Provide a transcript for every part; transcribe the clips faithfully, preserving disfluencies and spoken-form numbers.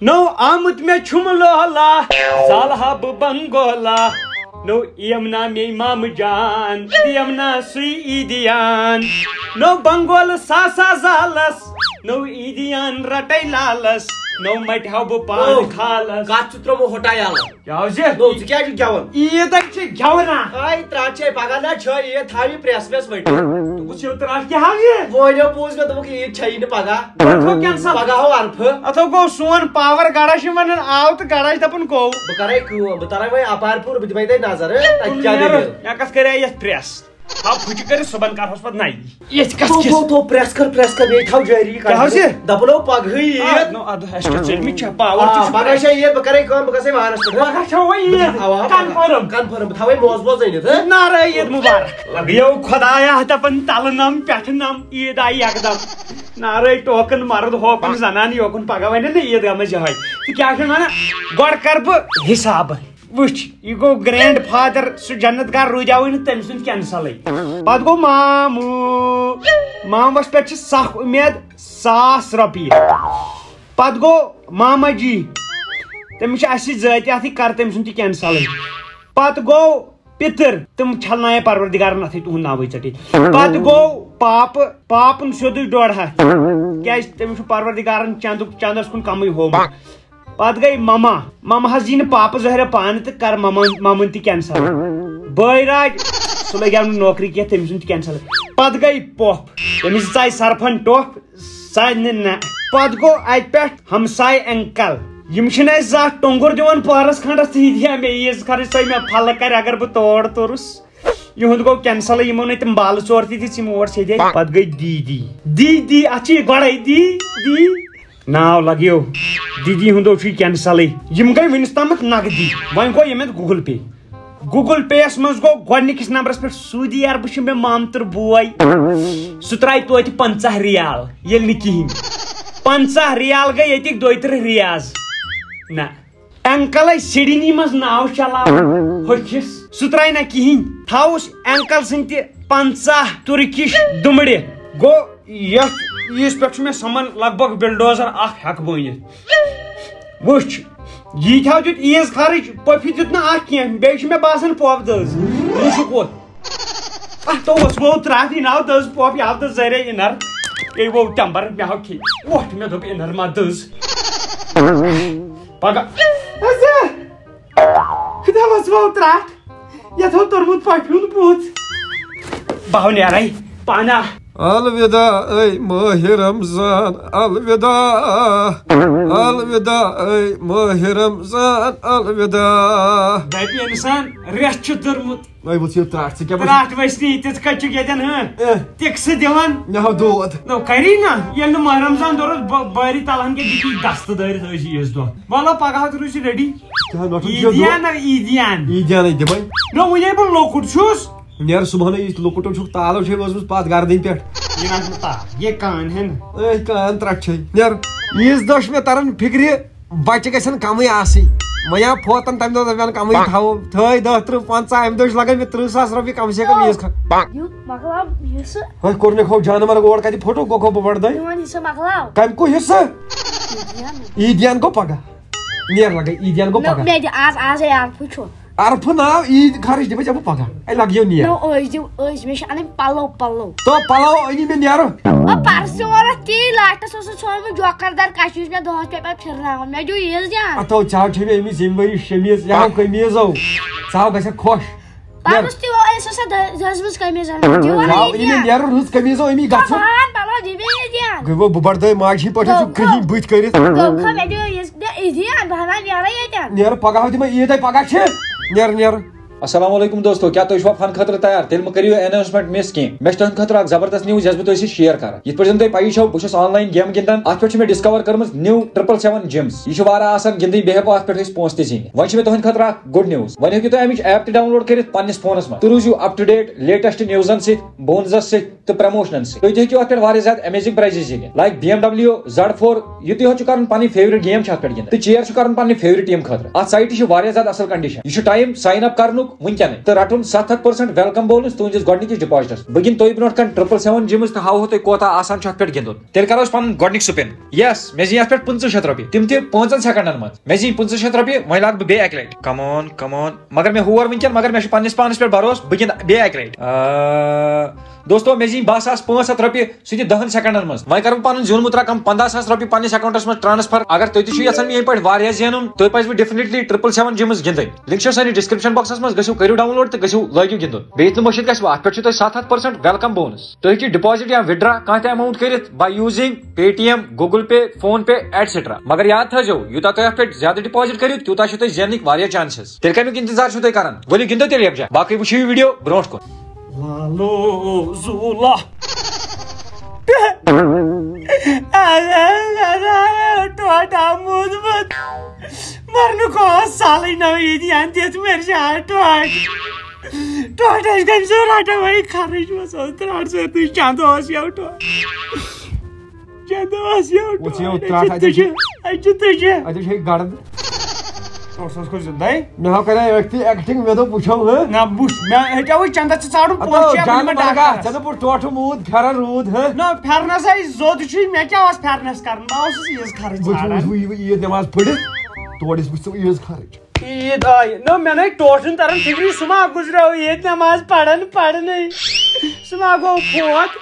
نو آمُت مےٚ چھُم لولا، زالہٕ ہا بہٕ بنگولا۔ نو یِم نا مے مامہٕ جان، یِم نا سُے عیٖدیان۔ نو بنگولہٕ ساسا زالس، نو عیٖدیان رٹے لالس۔ نو مٹہِ ہاو بہٕ پان او، کھالس۔ کتھ چھُ ترٛوومُت ہوٹا یلہٕ؟ کیٛاہ حظ یہِ؟ نو، ژٕ کیٛازِ چھُکھ گٮ۪وان؟ عیٖد ہَے چھِ گٮ۪ونا۔ ہاے، ترٛٹھ چھے پگاہ نا چھٲے عیٖد، تھاو یہِ پرٛٮ۪س وٮ۪س ؤٹِتھ۔ دوٚپُس یِم ترٛٹھ کیٛاہ حظ یہِ؟ وۄنۍ اوس بوٗز مےٚ، دوٚپُکھ عیٖد چھَیی نہٕ پگاہ۔ گۄڈٕ تھوٚو کینسل۔ پگاہ ہو عرفہٕ۔ اَتھ ہو گوٚو سون پاور، گڑا چھِ وَنان آو تہٕ گڑا چھِ دَپان گوٚو۔ بہٕ کرے کٲم، بہٕ ترے وۄنۍ اپارِ پوٗر، بہٕ دِمے تۄہہِ نظر، ہہ؟ تَتہِ کیٛاہ دٔلیٖل؟ مےٚ کَتھ کَرے یَتھ پرٛٮ۪س؟ تھاو پھُچہِ کٔرِتھ، صُبحن کَرہوس پَتہٕ نَیہِ۔ ییٚتہِ کَس تھو، کِس؟ تھو، تھو، پرٛٮ۪س کر، پرٛٮ۪س کر، بیٚیہِ تھاو جٲری کیٛاہ حظ یہِ؟ کَنٹِنیوٗ۔ دَپان ہو پَگہٕے آ، عیٖد۔ نو، اَدٕ اَسہِ کیٛاہ ژٔلمٕتۍ چھا؟ پاور آ، تہِ چھُ پَگاہ چھےٚ عیٖد، بہٕ کَرے کٲم، بہٕ گژھے وانَس پٮ۪ٹھ۔ پَگاہ چھا وۄنۍ عیٖد؟ اَوا، پَگاہ۔ کَنفٲرٕم؟ کَنفٲرٕم، بہٕ تھاوَے موزٕ ووزٕ أنِتھ، ہہ؟ نعرے عیٖد مُبارک۔ لَگیو خۄدایا دَپان تَلہٕ نَم پٮ۪ٹھٕ نَم، عیٖد آیہِ یَکدَم۔ نعرے ٹوکَن مرد ہوکُن زنان یوکُن، پَگاہ وَنہِ نہ عیٖد گٔمٕژ یِہوٚے۔ تہٕ کیٛاہ چھِ وَنان؟ گۄڈٕ کَرٕ بہٕ حِساب۔ وٕچھ، یہِ گوٚو گرینڈ فادر، سُہ جنت گار روٗدیاوٕے نہٕ تٔمۍ سُنٛد کینسلٕے۔ پتہٕ گوٚو مامہٕ، مامس پٮ۪ٹھ چھِ سخ اُمید، ساس رۄپیہِ۔ پتہٕ گوٚو ماما جی، تٔمِس چھِ اَسہِ سۭتۍ ذٲتی اَتھٕے، کر تٔمۍ سُنٛد تہِ کینسلٕے۔ پتہٕ گوٚو پِتٕر، تِم چھلنایے پروردگارن اَتھٕے تُہُنٛد ناوٕے ژٔٹِتھ۔ پتہٕ گوٚو پاپہٕ، پاپہٕ سیوٚدُے ڈۄڈ ہتھ، کیٛازِ تٔمِس چھُ پروردگارن چندُک، چندس کُن کمٕے ہوومُت۔ پتہٕ گٔے مما۔ مما حظ یی نہٕ پاپہٕ ظٲہرہ پانہٕ تہٕ کر مما، ممُن تہِ کینسل۔ بٲے راج، سُہ لگیو نہٕ نوکری کینٛہہ، تٔمۍ سُنٛد تہِ کینسل۔ پتہٕ گٔے پۄپھ، تٔمِس ژاے سرفن ٹۄپھ، سارنٕے نہ۔ پتہٕ گوٚو اتہِ پٮ۪ٹھ ہمساے انکل۔ یِم چھِنہٕ اَسہِ زانٛہہ ٹۄنٛگُر دِوان پہرس کھنٛڈس تہٕ یہِ دِیا مےٚ عیٖز خرٕچ، سۄے مےٚ پھلہٕ کرِ اگر بہٕ تور توٚرُس۔ یِہُنٛد گوٚو کینسلٕے، یِمو نہٕ تِم بالہٕ ژور تہِ دِژ، یِم اور سیٚدے۔ پتہٕ گٔے دیٖدی۔ دیٖدی، اتھ چھِ یہِ گۄڈے دیٖدی۔ ناو لگیو۔ دیٖدی ہُنٛد اوس یہِ کینسلٕے۔ یِم گٔے وُنِس تامَتھ نقدی۔ وۄنۍ گوٚو ییٚمہِ گوٗگل پے۔ گوٗگل پے یَس منٛز گوٚو گۄڈٕنِکِس نمبرَس پٮ۪ٹھ سعودی عربہٕ چھُ مےٚ مامتٕر بوے۔ سُہ ترٛایہِ توتہِ پنٛژاہ ریال، ییٚلہِ نہٕ کِہیٖنۍ۔ پنٛژاہ ریال گٔے ییٚتِکۍ دۄیہِ تٕرٛہ ریاض۔ نہ۔ انکل ٲسۍ سڈنی منٛز ناو چلاوان ہوٚکھِس۔ سُہ ترٛایہِ نہ کِہیٖنۍ۔ تھاوُس انکل سٕنٛدِ تہِ پنٛژاہ تُرکِش دُمبرِ۔ گوٚو یتھ عیٖز پٮ۪ٹھ چھُ مےٚ سمان لگ بگ بلڈوزر اکھ ہٮ۪کہٕ بہٕ أنِتھ۔ وٕچھ، ییٖتۍ ہاو دیُت عیٖز خرٕچ، پۄپھِ دیُت نہٕ اکھ کینٛہہ، بیٚیہِ چھُ مےٚ باسان پۄپھ دٔز۔ وٕچھُکھ وۄتھ۔ اتھ اوس ووٚو ترٛٹھ، یہِ ناو دٔز پۄپھ، یہِ آو دٔز زرے اِنر۔ بیٚیہِ ووٚو ٹمبر، مےٚ ہاو کھے۔ وۄٹھ، مےٚ دوٚپ اِنر ما دٔز۔ پگاہ۔ اَسہِ، خۄدا وَس ووٚو ترٛٹھ۔ یَتھ اوس توٚرمُت پۄپھِ ہُنٛد پُژھ۔ بہٕ ہاو نیرَے پانہ۔ الوداع اے ماہِ رمضان، الوداع، الوداع اے ماہِ رمضان، الوداع۔ دَپہِ اِنسان، رٮ۪تھ چھُ توٚرمُت۔ وۄنۍ وٕچھ یہِ ترٛٹھ، ژٕ کیٛاہ وٕچھ؟ ترٛٹھ ؤسۍ نہٕ یہِ، تِتھ کٔنۍ چھُکھ ییٚتٮ۪ن، ہہ؟ اہ۔ ٹِکسہٕ دِوان۔ مےٚ ہاو دود۔ نو کری نا، ییٚلہِ نہٕ ماہِ رمضان دۄہ اوس، بہ-، بٲری تلہن کیٛاہ دِتھ یہِ دستہٕ دٲرِتھ أزی یُس دۄہ۔ وَلہٕ پگاہ تہِ روٗزِ ریڈی۔ کیٛاہ نۄٹُن چھُ عیٖدیان دود؟ نہ عیٖدیان۔ عیٖدیانٕے دِمَے۔ نہ وُنے بہٕ لۄکُٹ چھُس۔ نیر صُبحنٕے یُس لۄکُٹ چھُکھ، تالو چھے وٲژمٕژ پتھ گردٕنۍ پٮ۪ٹھ۔ یہِ نہ چھُ تال، یہِ کان ہے نہ۔ أے کان ترٛٹھ چھے۔ نیر۔ عیٖذ دۄہ چھُ مےٚ تران فِکرِ، بچہِ گژھن کمٕے آسٕنۍ۔ وۄنۍ آو فوتن تمہِ دۄہ دپان کمٕے تھاوو۔ تھٲے دہ، ترٕٛہ، پنٛژاہ، امہِ دۄہ چھُ لگان مےٚ ترٕٛہ ساس رۄپیہِ کم سے کم عیٖز خٲطرٕ۔ یہِ مۄکلاو یہِ سُہ۔ وۄنۍ کوٚر مےٚ کھو جانور اور کتہِ فوٹو، گوٚو کھو بہٕ بڑٕ دۄہہِ۔ میون حصہٕ مۄکلاو۔ کمہِ کُے حصہٕ؟ عیٖدیان۔ عیٖدیان گوٚو پگاہ۔ نیر لگے، عیٖدیان گوٚو نہ، پگاہ۔ مےٚ دِ آز، آزے عرفہٕ چھُ۔ عرفہٕ ناو عیٖد خرٕچ دِمے ژےٚ بہٕ پگاہ۔ اے لگیو نیر۔ نو، أسۍ دِو، أسۍ، مےٚ چھِ انٕنۍ پلو، پلو۔ تو پلو أنی مےٚ نیرٕ۔ او، پرسہِ ووٚن اَتھ تی لاسٹس اوس سُہ ژھوٚنمُت جوکر دار کشہِ، یُس مےٚ دۄہس پٮ۪ٹھ پٮ۪ٹھ پھِرناوان۔ مےٚ دیُو عیٖز جان۔ اتھو ژےٚ ہاو چھے مےٚ أمِس ییٚمہِ ؤری شمیٖز، یہِ ہاو قمیٖضو۔ ژےٚ ہاو گژھِ خۄش۔ پرُس تہِ اوس سۄ دٔ-، دٔزمٕژ قمیٖض أنمٕژ۔ یہِ وَنان ژےٚ ہاو أنی مےٚ ییٚتہِ نیرٕ رٕژ قمیٖضو أمی گژھُن۔ پَلو دِ مےٚ ییٚتہِ۔ گٔے وۄنۍ بہٕ بڑٕ دۄہہِ ماجہِ ہٕنٛدۍ پٲٹھۍ چھُ دوٚپُن کرٛہِنۍ بٕتھۍ کٔرِتھ۔ دوٚپُن مےٚ دِ یہِ دِ عیٖدیان، بہٕ ہنا نیرٕ ییٚتٮ۪ن۔ نیرٕ پگاہ ہاو دِمے عیٖدے پگاہ چھِ۔ نیرٕ نیرٕ۔ السلام علیکم دوستو، کیا تُہۍ چھِوا فن خٲطرٕ تیار؟ تیٚلہِ مہٕ کٔرِو اناؤنسمنٹ مس کینٛہہ۔ مےٚ چھِ تُہنٛدِ خٲطرٕ اکھ زبردست نیوز یۄس بہٕ تۄہہِ سۭتۍ شیئر کرٕ۔ یِتھ پٲٹھۍ زن تۄہہِ پَیی چھو، بہٕ چھُس آن لاین گیم گِنٛدان۔ اتھ پٮ۪ٹھ چھِ مےٚ ڈسکور کٔرمٕژ نیو ٹرپل سیون جیمز۔ یہِ چھُ واریاہ آسان گِنٛدٕنۍ، بیٚیہِ ہٮ۪کو اتھ پٮ۪ٹھ أسۍ پونٛسہٕ تہِ زیٖنِتھ۔ وۄنۍ چھِ مےٚ تُہنٛدِ خٲطرٕ اکھ گڈ نیوز، وۄنۍ ہٮ۪کِو تُہۍ امِچ ایپ تہِ ڈاؤن لوڈ کٔرِتھ پننِس فونس منٛز۔ تُہۍ روٗزِو اپ ٹو ڈیٹ لیٹسٹ نیوزن سۭتۍ، بونزس سۭتۍ تہٕ پروموشنن سۭتۍ۔ تُہۍ تہِ ہیٚکِو اتھ پٮ۪ٹھ واریاہ زیادٕ امیزنگ پرائزز زیٖنِتھ، لائک بی ایم ڈبلیو، زڈ فور، یُتُے ہوت چھُ کرُن پنٕنۍ فیورٹ گیم چھِ اتھ پٮ۪ٹھ گِنٛدٕنۍ، تہٕ چیئر چھُ کرُن پننہِ فیورٹ ٹیم خٲطرٕ۔ اتھ سایٹہِ چھِ واریاہ زیادٕ اصل کنڈیشن۔ یہِ چھُ ٹائم سائن اپ کرنُک، وٕنکیٚنٕے تہٕ رٹُن ستھ ہتھ percent welcome bonus تُہنٛدِس گۄڈٕنِکِس depositس۔ بہٕ گِنٛدٕ تۄہہِ برونٛٹھ کنہِ triple seven gems تہٕ ہاوہو تۄہہِ کوتاہ آسان چھُ اتھ پٮ۪ٹھ گِنٛدُن۔ تیٚلہِ کرو أسۍ پنُن گۄڈٕنیُک spin۔ Yes، مےٚ زیٖنۍ اتھ پٮ۪ٹھ پٕنٛژٕہ شیٚتھ رۄپیہِ، تِم تہِ پانٛژن سیکنڈن منٛز۔ مےٚ زیٖنۍ پٕنٛژٕہ شیٚتھ رۄپیہِ، وۄنۍ لاگہٕ بہٕ بیٚیہِ اکہِ لٹہِ۔ Come on، come on۔ مگر مےٚ ہور وٕنکیٚن، مگر مےٚ چھُ پننِس پانس پٮ۪ٹھ بھروسہٕ، بہٕ گِنٛدٕ بیٚیہِ اکہِ لٹہِ۔ آ، دوستو، مےٚ زیٖنۍ باہ ساس پانٛژھ ہتھ رۄپیہِ، سُہ تہِ دَہَن سیکنڈن منٛز۔ وۄنۍ کرٕ بہٕ پنُن زیوٗنمُت رقم پنداہ ساس رۄپیہِ پننِس accountس منٛز transfer۔ اگر تُہۍ تہِ چھِو یژھان میٲنۍ پٲٹھۍ واریاہ زینُن، تُہۍ پزِ وٕ definitely triple seven gems گِنٛدٕنۍ۔ Link چھِ سٲنِس description boxس منٛز، گٔژھِو کٔرِو download تہٕ گٔژھِو لٲگِو گِنٛدُن۔ بیٚیہِ یِتھ نہٕ مٔشِتھ گژھِ وٕ، اتھ پٮ۪ٹھ چھُ تۄہہِ ستھ ہتھ percent welcome bonus۔ تُہۍ ہیٚکِو deposit یا withdraw کانٛہہ تہِ amount کٔرِتھ by using Paytm، Google Pay، PhonePe، et cetera۔ مگر یاد تھٲیزیو، یوٗتاہ تُہۍ اتھ پٮ۪ٹھ زیادٕ deposit کٔرِو، تیوٗتاہ چھُو تۄہہِ زیننٕکۍ واریاہ chances۔ تیٚلہِ کمیُک انتظار چھُو تۄہہِ کران؟ ؤلِو گِنٛدو تیٚلہِ یکجا۔ باقٕے وٕچھِو یہِ video برونٛٹھ کُن۔ لالو زولا۔ ٹوٹا موٗدمُت۔ مرنُک اوس سالٕے نہٕ ییٚتہِ یَن دِتھ مےٚ شاہ ٹوٹھ۔ ٹوٹھ ٲسۍ کٔمۍ سُنٛد رَٹان وۄنۍ خرٕچ منٛز اوس ترٛٹھ سۭتۍ چَندٕ اوس یَوٕ ٹوٹھ۔ چَندٕ اوس یَوٕ وٕچھ یَوٕ ٹوٹھ۔ ترٛٹھ اَتہِ چھِ اَتہِ چھِ تُجہِ۔ اَتہِ چھِ تُجہِ۔ اَتہِ چھِ ہے گَڑٕ۔ اوس حظ کوٚر زِندَے؟ مےٚ ہا کَرے أکھتٕے acting، مےٚ دوٚپ وٕچھو ہہ۔ نہ وٕچھ، مےٚ ہیٚکیٛاہ وٕچھ چَندَس ژٕ ژاڑُن ہَتو پوٚز چھا جانہٕ بہٕ مَرگا، کَرَس۔ ژےٚ دوٚپُتھ ٹوٹھٕ موٗد پھٮ۪رَن روٗد ہہ۔ نہ پھٮ۪رنَس ہَے زوٚد چھُے، مےٚ کیٛاہ اوس پھٮ۪رنَس کَرُن؟ بہٕ اوسُس عیٖذ خرٕچ بہٕ چھُس ژھانٛڈان۔ وٕچھُس یہِ عیٖد نٮ۪ماز پٔرِتھ، تورٕ ٲسۍ بہٕ ژٕ عیٖذ خرٕچ۔ عیٖد آیہِ۔ نہ مےٚ نَے ٹوٹھ چھُنہٕ تَران فِکرِ، سُہ ما گُزریو عیٖد نٮ۪ماز پَران پَرنٕے۔ سُہ ما گوٚو فوت۔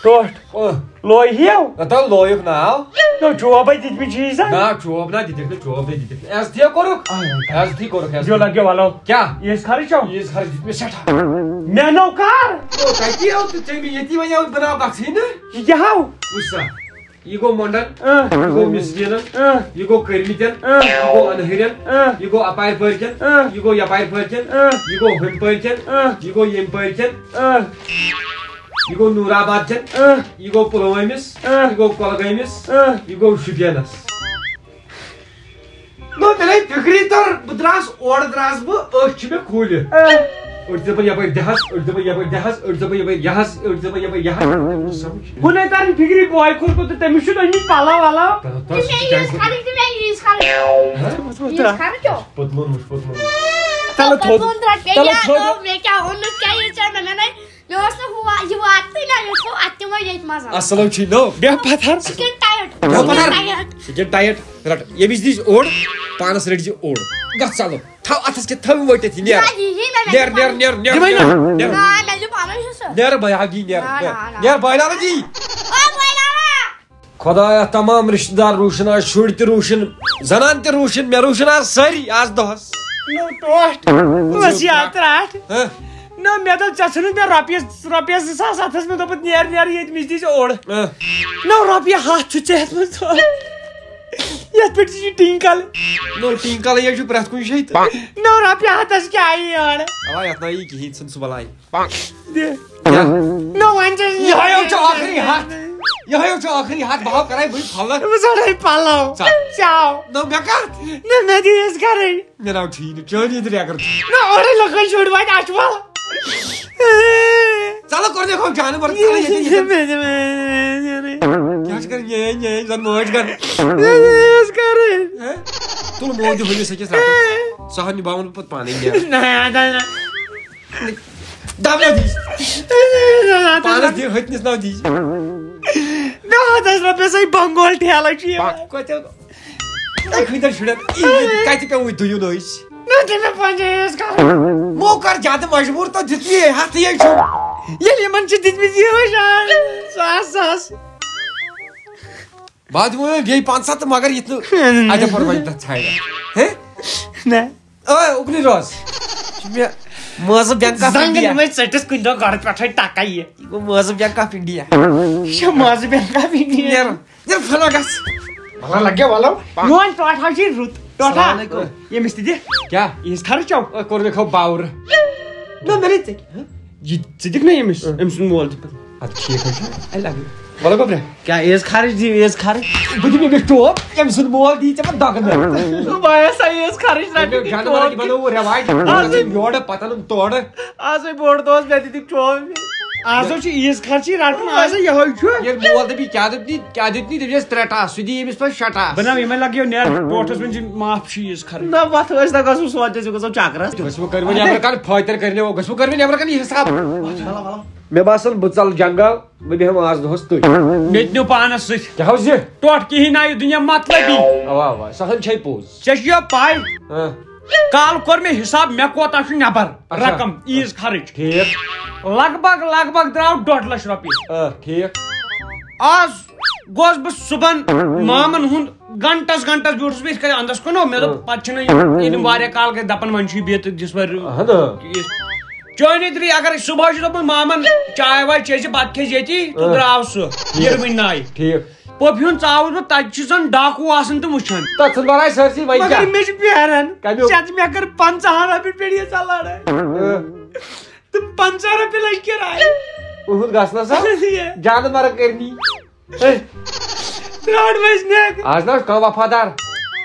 ٹوٹھ۔ اوہ۔ لوے ہیو؟ نہ تَو لویُک ناو۔ نہ جوابے دِتمٕتۍ چھِ یہِ زَن۔ نہ، جواب نہ دِتِکھ نہٕ، جواب نہ دِتِکھ نہٕ۔ عزتھٕے کوٚرُکھ۔ اہن۔ عزتھٕے کوٚرُکھ، عزتھٕے۔ یو لگیو والو۔ کیٛاہ؟ عیٖذ خرٕچ چھو؟ عیٖذ خرٕچ دیُت مےٚ سٮ۪ٹھاہ۔ مےٚ نو کر؟ او، تۄہہِ کیٛاہ اوس تہٕ ژےٚ مےٚ ییٚتی وَنیٛاو بہٕ ناو گژھٕے نہٕ۔ یہِ کیٛاہ ہاو؟ وٕچھ سا، یہِ گوٚو مۄنڈن، اۭں۔ یہِ گوٚو مِسکیٖنن، اۭں۔ یہِ گوٚو کٔرمٕتٮ۪ن، اۭں۔ یہِ گوٚو أنہٕرٮ۪ن، اۭں۔ یہِ گوٚو اپارِ پٲرۍ کٮ۪ن، اۭں۔ یہِ گوٚو یپارِ پٲرۍ کٮ۪ن، اۭں۔ یہِ گوٚو ہُمہِ پٲرۍ کٮ۪ن، اۭں۔ یہِ گوٚو ییٚمہِ پٲرۍ کٮ۪ن۔ اۭں۔ یہِ گوٚو نوٗر آباد کٮ۪ن، اۭں۔ یہِ گوٚو پُلوٲمِس، اۭں۔ یہِ گوٚو کۄلگٲمِس، اۭں۔ یہِ گوٚو شُپینَس۔ نو، مےٚ نَے فِکری تَر، بہٕ درٛاس، اورٕ درٛاس بہٕ، أچھ چھِ مےٚ کھوٗلِتھ۔ اۭں۔ أڑۍ چھِ دَپان یَپٲرۍ دِہَس، أڑۍ چھِ دَپان یَپٲرۍ دِہَس، أڑۍ چھِ دَپان یَپٲرۍ یَہَس، أڑۍ چھِ دَپان یَپٲرۍ یَہَس۔ سَمٕجھ؟ ہُہ نَے تَران فِکری بوے کوٚر کوٚت تہٕ تٔمِس چھُ أنۍمٕتۍ پَلَو وَلَو۔ تَتھ، تَتھ تُہۍ چھِ چھِ عیٖذ خرٕچ تہٕ مےٚ عیٖذ خرٕچ۔ ہہ؟ عیٖذ خرٕچ چھو؟ پوٚتلون وٕچھ، پوٚتلون وٕچھ۔ تَلہٕ تھوٚد۔ پوٚتلون درٛاو، تَلہٕ بیٚیہِ تھوٚد۔ آو، مےٚ کیٛاہ اوٚن نہٕ کیٛاہ یہِ ژےٚ مےٚ، مےٚ نَے مےٚ اوس نہٕ ہُہ وا-، یہِ واتنٕے نہ، یہِ تھوٚو اَتہِ تِمو ییٚتہِ منٛز۔ اَصٕل چھُے نو، بیٚہہ پَتھر۔ سُہ کِنہٕ tight؟ بیٚہہ پَتھر۔ Tight۔ سُہ کِنہٕ tight؟ رَٹ، ییٚمِس دِژ اوٚڑ، پانَس رٔٹۍ زِ اوٚڑ۔ گژھ ژَلو۔ تھاو اَتھَس کیٛاہ، تھاو وٲٹِتھ یہِ، نیر۔ نہ، یہِ، یہِ، نہ، مےٚ نیر، چھُ نیر، پَنُن۔ نیر، دِمَے نیر، نہ۔ نیر۔ نہ، مےٚ چھُ پَنُن حِصہٕ۔ نیر بہٕ ہاو دی، نیر۔ نہ، نہ، نہ۔ نیر بہٕ لالا دی۔ او بہٕ لالا۔ خۄدایا، تمام رشتہٕ دار روٗشِن آز، شُرۍ تہِ روٗشِن، زنان تہِ روٗشِن، مےٚ روٗشِن آز سٲری آز دۄہس۔ نو ٹوٹھ۔ بس یاد ترٛٹھ۔ ہہ؟ نو، مےٚ دوٚپ، ژےٚ ژھٕنُتھ مےٚ رۄپیَس، رۄپیَس زٕ ساس اَتھَس، مےٚ دوٚپُتھ، نیر، نیر، ییٚتہِ مِش دِژ اوٚڑ۔ ہہ؟ نو، رۄپیہِ ہَتھ چھُ ژےٚ ہٮ۪تھ منٛز تھوٚومُت۔ یَتھ پٮ۪ٹھ چھِ یہِ ٹِنٛکَل۔ نو، ٹِنٛکَلٕے حظ چھُ پرٛٮ۪تھ کُنہِ جایہِ تہٕ۔ نو، رۄپیہِ ہَتَس کیٛاہ یی یورٕ؟ اَوا، یَتھ نہ یی کِہیٖنۍ، ژھٕن سُہ بَلاے۔ دِ۔ کیٛاہ؟ نہ، وۄنۍ چھَس یِہوٚے حظ چھُ ٲخری ہَتھ۔ یِہوٚے حظ چھُ ٲخری ہَتھ۔ بہٕ ہاو کَرَے بٕے پھَلہٕ۔ بہٕ ژَٹَے پَلَو۔ ژَٹ۔ چاو۔ نہ، مےٚ کَتھ؟ نہ، مےٚ دِ یِژھ کَرٕنۍ۔ مےٚ ناو ٹھیٖک نہٕ۔ چٲنۍ یہِ تہِ ریکَر چھُ۔ نہ، اورَے لُکَن شُرۍ وَتہِ اَچھوَل۔ ژَلہٕ کوٚر مےٚ کھوٚو جانہٕ بَرٕ، ژَلہٕ ییٚتہِ، ییٚتہِ۔ کیٛاہ چھِ کَران؟ یے، یے، زَن مٲج کَران۔ یِژھ کَرٕنۍ۔ ہہ؟ تُل موج دِ ہُمِس أکِس رَٹَس۔ سُہ ہا نِباوَن بہٕ پَتہٕ پانَے نیرٕ۔ نہ، نہ، نہ۔ دَب نہ دی۔ پانَس دِ، ہُتنِس نہ دی۔ مےٚ ہَتَس رۄپیَس ہے بنگول ٹھیلہٕ چھُ یِوان۔ کَتہِ، تۄہہِ خٲطرٕ شُرٮ۪ن عیٖد کَتہِ پیوٚوُے دُیُن أسۍ؟ نہ، تہِ مےٚ پنٛجٲیِس کَرُن۔ مو کَر زیادٕ مجبوٗر، تہٕ دیُت یہِ ہَتھ یے چھُ۔ ییٚلہِ یِمَن چھِ دِتمٕتۍ یِہوٚے شان، ساس، ساس۔ بہٕ دِمو وۄنۍ بیٚیہِ پنٛژاہ تہٕ مگر یِتھ نہٕ اَتہِ پَر وۄنۍ تَتھ ژھانٛڈِ۔ ہے؟ نہ۔ اوے، اُکنُے روز۔ چھُ مےٚ مٲزٕ بینٛک آف زنٛگن انڈیا۔ یِمَے ژٔٹِتھ کُنہِ دۄہ گۄڈٕ پٮ۪ٹھَے ٹَکَے یہِ۔ یہِ گوٚو مٲزٕ بینٛک آف انڈیا۔ یہِ چھُ مٲزٕ بینٛک آف انڈیا۔ نیر، نیر فلو گژھ۔ وَلہٕ لَگہِ وَلو۔ میون ٹوٹھا چھُے رُت۔ ٹوٹھا۔ السلام علیکم۔ ییٚمِس تہِ دِ۔ کیٛاہ؟ ییٖژ خرٕچ چھو۔ اوے، کوٚر مےٚ کھو باورٕ۔ نہ، مےٚ نَے ژےٚ کیٛاہ؟ یہِ ژٕ دِکھ نا ییٚمِس، أمۍ سُنٛد مول تہِ پَتہٕ۔ اَدٕ ٹھیٖک حظ چھُ۔ اَلہِ اَکھ۔ وَلہٕ گوٚبرا۔ کیٛاہ عیٖذ خرٕچ دِیِو، عیٖذ خرٕچ؟ بہٕ دِمہٕ أمِس ٹوپ، أمۍ سُنٛد مول دی ژےٚ پَتہٕ دَگہٕ نہٕ۔ بہٕ آیا سا عیٖذ خرٕچ رَٹنہٕ دوٚپمَے، کِنہٕ جانوَر ٹوپ یہِ بَنوو رٮ۪واج، آز ہے یورٕ پَتہٕ اَنُن تورٕ۔ آز ہے بوٚڑ دۄہ اوس، مےٚ دِتِکھ ٹوپ۔ آز حظ چھُ عیٖز خرچی رٹُن، آز یِہوٚے چھُ۔ ییٚلہِ مول دَپہِ، "کیٛاہ دیُت نی، کیٛاہ دیُت نی؟" تٔمِس آسہِ ترٛےٚ ٹاس، سُہ دِیہِ أمِس پَتہٕ شےٚ ٹاس۔ بہٕ نہ، یِمَے لَگیو نیر ٹوٹھَس منٛز چھِ معاف چھُ عیٖز خرٕچ۔ نہ، وَتھ ٲسۍ نہ گژھُن سونچے، ژٕ گژھو چکرَس۔ گژھِ وۄنۍ کٔرِو وۄنۍ نٮ۪برٕ کَنہِ فٲطر کٔرِنۍ، گژھِ وۄنۍ کٔرِو وۄنۍ نٮ۪برٕ کَنہِ حِساب۔ مےٚ باسان، بہٕ ژَلہٕ جنٛگل، بہٕ بیٚہمہٕ آز دۄہَس تٔتھۍ۔ مےٚ تہِ نیوٗ پانَس سۭتۍ۔ کیٛاہ حظ یہِ؟ ٹوٹھ کِہیٖنۍ نہ، یہِ دُنیا مطلبی۔ اَوا، اَوا، سۄ ہَن چھے پوٚز۔ ژےٚ چھِ یہِ پَے؟ ہاں۔ کالہٕ کوٚر مےٚ حِساب، مےٚ کوتاہ چھُ نٮ۪بر اچھا۔ رقم عیٖز خرٕچ۔ ٹھیٖک۔ لگ بگ، لگ بگ درٛاو ڈۄڈ لچھ رۄپیہِ۔ آ، ٹھیٖک۔ آز گوس بہٕ صُبحن مامن ہُنٛد گنٹس گنٹس بیوٗٹھُس بہٕ یِتھ کٔنۍ اندس کُن، مےٚ دوٚپ، آ۔ پتہٕ چھِنہٕ یِم، یِم واریاہ کال گٔے دپان، وۄنۍ چھُ یہِ بیٚیہِ تہٕ دِس وۄنۍ اہن۔ یہِ۔ چٲنی تری اگر صُبحٲے چھُ دوٚپمُت مامن، چاے واے چیٚیہِ زِ، بتہٕ کھیٚیہِ زِ ییٚتی، تہٕ آ۔ درٛاو سُہ ٹھیٖک۔ یِروٕنۍ ناے۔ ٹھیٖک۔ پوٚپھ ہیوٚن ژاوُس بہٕ، تَتہِ چھُ زَن ڈاکوٗ آسان تہٕ وٕچھان۔ تَتھ ژھٕن بَلاے سٲرسٕے وۄنۍ مگر کیٛاہ؟ مےٚ چھُ پھیران، کَمیُک؟ ژےٚ تہِ مےٚ کٔر پنٛژاہَن رۄپیَن پٮ۪ٹھ یہِ ژےٚ لَڑٲے۔ اۭں۔ تِم پنٛژاہ رۄپیہِ لٔج کِراے۔ اُہُنٛد گژھنَس ہا؟ یہِ۔ جانہٕ مَرٕ کٔرنی۔ ہے۔ ترٛاٹ وٲسۍ نٮ۪ک۔ آز نہ حظ کانٛہہ وفادار۔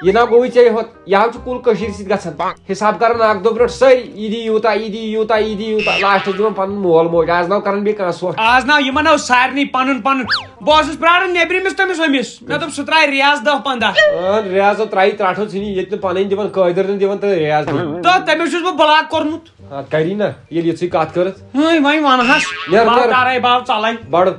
یہِ نہ گوٚوٕے ژےٚ یوت۔ یہِ حظ چھُ کُل کٔشیٖرِ سۭتۍ گژھان۔ حِساب کران اکھ دۄہ برونٛٹھ سٲری، یہِ دی یوٗتاہ، یہِ دی یوٗتاہ، یہِ دی یوٗتاہ۔ لاسٹس دِوان پنُن مول موج۔ آز نہ کران بیٚیہِ کانٛہہ سۄٹھ۔ آز نہ یِمن آو سارنٕے پنُن پنُن۔ بہٕ اوسُس پراران نیبرِمِس تٔمِس ہُمِس۔ مےٚ دوٚپ سُہ ترٛایہِ ریاض دَہ پنٛداہ۔ اۭں، ریاض ترٛایی ترٛٹھو ژھٕنی ییٚتہِ نہٕ پنٕنۍ دِوان قٲدر نہٕ دِوان تہٕ ریاض دِوان۔ تہٕ تٔمِس چھُس بہٕ بلاک کوٚرمُت۔ آ، کری نہ، ییٚلہِ یِژھٕے کتھ کٔرٕتھ۔ ہٲے، وۄنۍ ونہس۔ نیرٕ، باو نیرٕ۔ تارے باو ژلے۔ بڑٕ۔